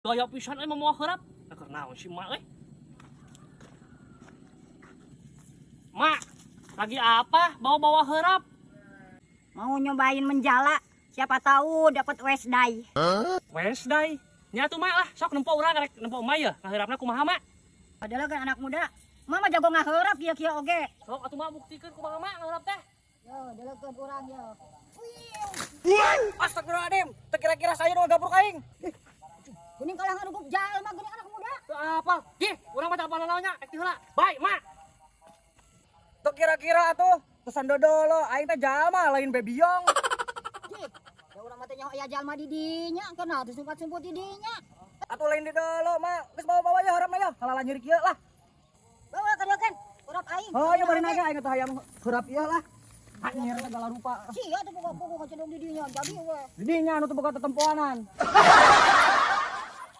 Gaya pisan euy mawa heurap. Da keur naon si mak euy? Mak, lagi apa bawa-bawa heurap? Mau nyobain menjala, siapa tahu dapat Wesdai. Wednesday. Nya atuh, Mak, lah, sok nempo urang rek nempo emak ya. Ngaheurapna kumaha, Mak? Padahal kan anak muda, mama jago ngaheurap kieu-kieu oge. Sok atuh, Mak, buktikeun kumaha Mak ngaheurap teh. Yo, deleukeun urang yo. Astagfirullahaladzim, teu kira-kira saya nu gabruk aing. Geuning kalah ngarugup jalma geuning anak muda. Teu apal. Gih, urang mah teu apal naonnya, rek heula. Bye, Mak. Teu kira-kira atuh, pesan dodolo, aing teh jalma lain bebiong. Jih, da urang mah teh nyaho aya jalma di dinya, kenal teh sumput-sumput di dinya. Atuh lain di dolo, Mak. Geus bawa-bawa ya heurapna ya, halala nyeri kieu lah. Bawa ka dieu kan, urap aing. Oh, ya bari naga aing teh hayang heurap ieu lah. Anjir segala rupa. Sia tuh pokok-pokok kacendong di dinya, jadi we. Di dinya anu teu boga tetempoanan.